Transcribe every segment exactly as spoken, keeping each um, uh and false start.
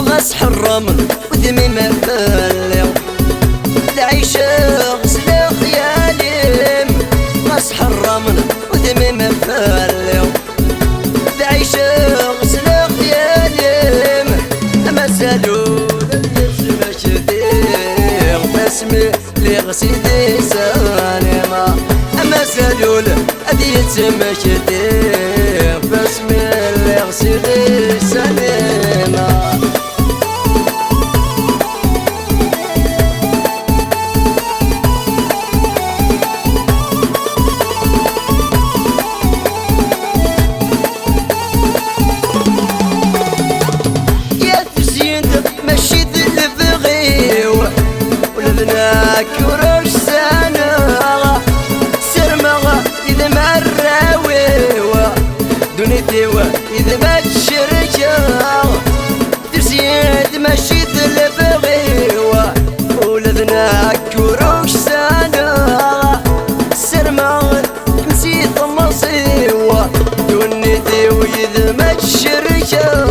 Ɣas ḥerramen udem-im fell-i, d ɛiceɣ s lexyal-im. Ɣas ḥerramen udem-im fell-i, d ɛiceɣ s lexyal-im. Amazalul ad yesmektiɣ asmi lliɣ s idisan-im. Amazalul ad yettmekti asmi lliɣ s idisan-im. Yat tuzyint mačči d lebɣi-w, ula d nekk ur uksaneɣ. Ssarmeɣ yid-m arraw-iw, ddunit-iw yid-m ad tt-cerkeɣ. Tuzyint mačči d lebɣi-w, ula d nekk ur uksaneɣ. Ssarmeɣ kemm si temẓi-w, ddunit-iw yid-m ad tt-cerkeɣ.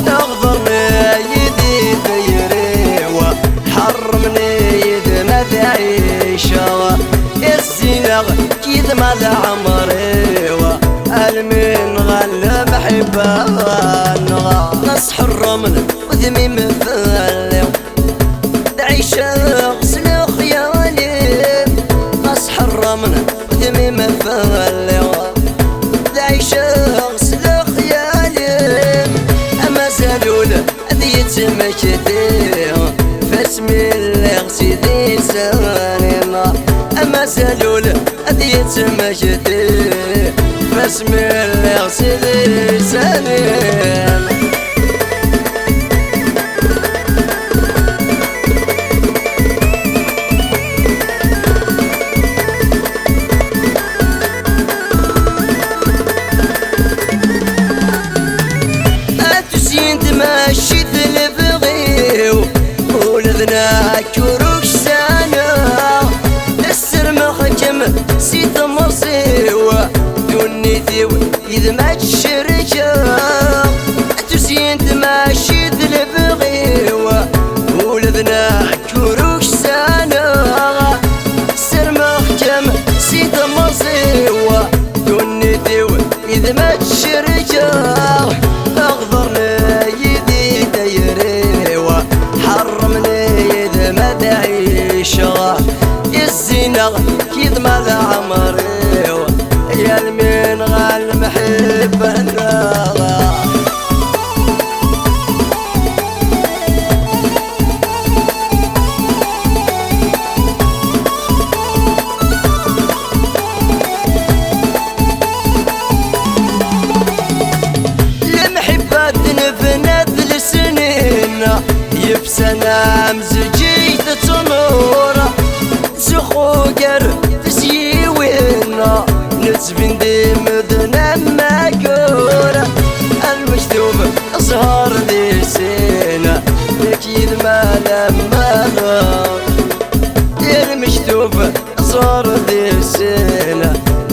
Ɣḍern-iyi di tayri-w, ḥermen-iyi yid-m ad ɛiceɣ. Izzineɣ yid-m a leɛmer-iw, almi nɣan lemḥibba-nneɣ. Ɣas ḥerramen udem-im fell-i, d ɛiceɣ s lexyal-im. Ɣas ḥerramen udem-im fell-i, d ɛiceɣ s lexyal-im. Amazalul ad yettmekti asmi lliɣ s idisan-im. Amazalul ad yettmekti asmi lliɣ s idisan-im. A tuzyint mačči d lebɣi-w, ula d nekk ur uksaneɣ. Ssarmeɣ-kem si temẓi-w, ddunit-iw yid-m ad tt-cerkeɣ. A tuzyint mačči d lebɣi-w, ula d nekk ur uksaneɣ. Ssarmeɣ-kem si temẓi-w, ddunit-iw yid-m ad tt-cerkeɣ. Ɣḍern-iyi di tayri-w, ḥermen-iyi yid-m ad ɛiceɣ. Izzineɣ yid-m a leɛmer-iw, yal mi nɣan lemḥibba-nneɣ. Lemḥibba d-nebna d lesnin, yefsan am zzǧiǧ d ttnur. Ttzuxxu gar tezyiwin, nettbin-d i medden am wayyur. Lmektub ẓẓher di sin, nekk yid-m alamma. Lmektub ẓẓher di sin,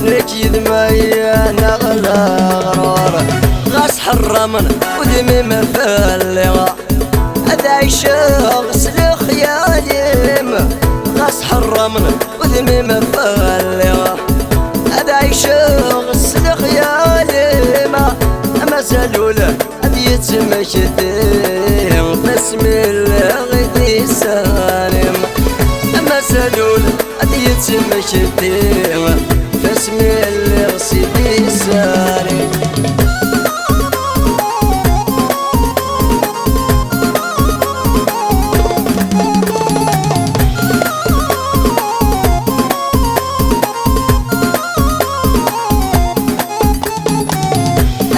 nekk yid-m ay-aneɣ leɣrur. Ɣas ḥerramen udem-im fell-i, ad ɛiceɣ s lexyal-im. Ɣas ḥerramen udem-im fell-i, ad ɛiceɣ s lexyal-im. Amazalul ad yettmekti asmi lliɣ s idisan-im. Amazalul ad yettmekti asmi lliɣ s idisan-im.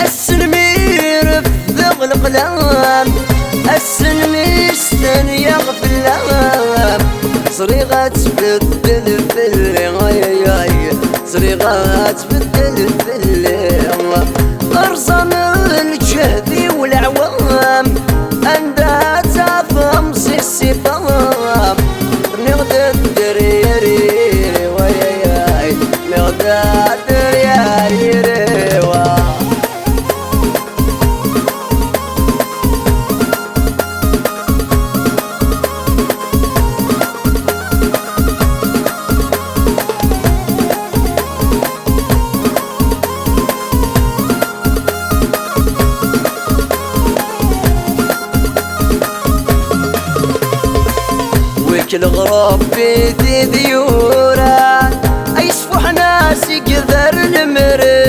Ass-nni refdeɣ leqlam, ass-nni stenyaɣ fell-am. Ẓriɣ ad tbeddel fell-i, ay, ay, ay. Ẓriɣ ad tbeddel fell-i. Rẓan lǧehd-iw leɛwam, anda ad tafem si ṣṣifa? Rniɣ-d dderya-ri, ay, ay, ay. Rniɣ-d dderya-ri. K-, leɣrab i t-id-yuran, ay sfuḥen-as igdar lemri.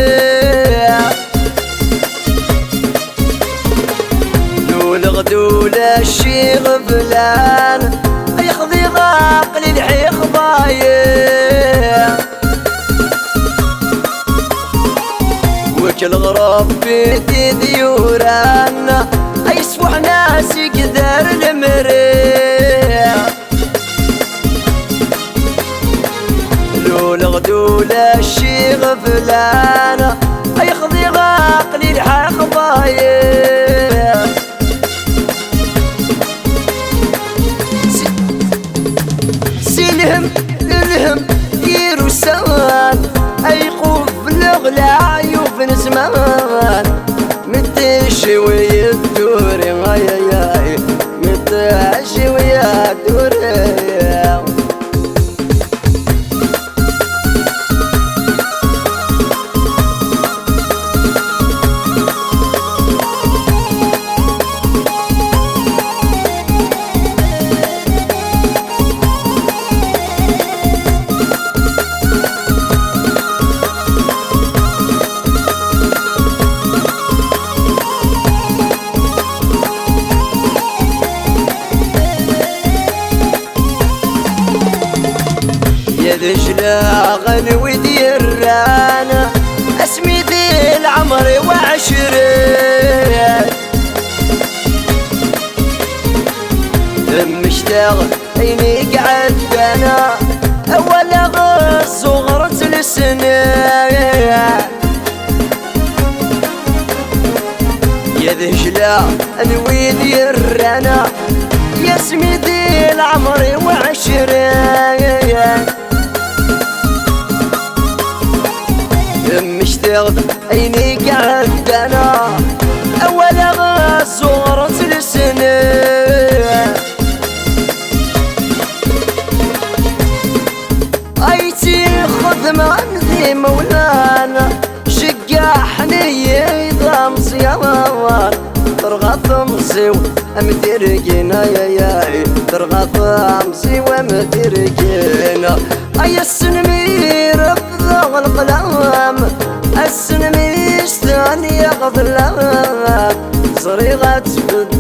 Luleɣ-d ulac iɣeblan, ay xḍiɣ aql-i lḥiɣ bayeɣ. Wek leɣrab i t-id-yuran, ay sfuḥen-as igdar lemri. Luleɣ-d ulac iɣeblan, ay xḍiɣ aql-i lḥiɣ bayeɣ. Si, si lhem, lhem, irusan, ay qubleɣ leɛyub n zman. Mtejjiw yedduri, ay, ay, ay, mtejjiw yedduri. Ya d jlaɣ n wid yerran asmi di leɛmer-iw ɛecrin. Mmektaɣ ayen i iɛeddan, awal-a ẓuɣret lesnan. Ya d jla n wid yerran, yasmi di leɛmer-iw ɛecrin. Mmektiɣ-d ayen i iɛeddan, awal-a ẓuɣret lesnan. Ay tt-ixedmen d imawlan, ceggaḥen-iyi d ameẓyan. Terɣa temẓi-w am tirgin, ay, ay, ay, terɣa temẓi-w am tirgin. Ay ass-n mi refdeɣ leqlam, ass-n mi ctan yaɣ ḍellam, ẓriɣ ad tbedd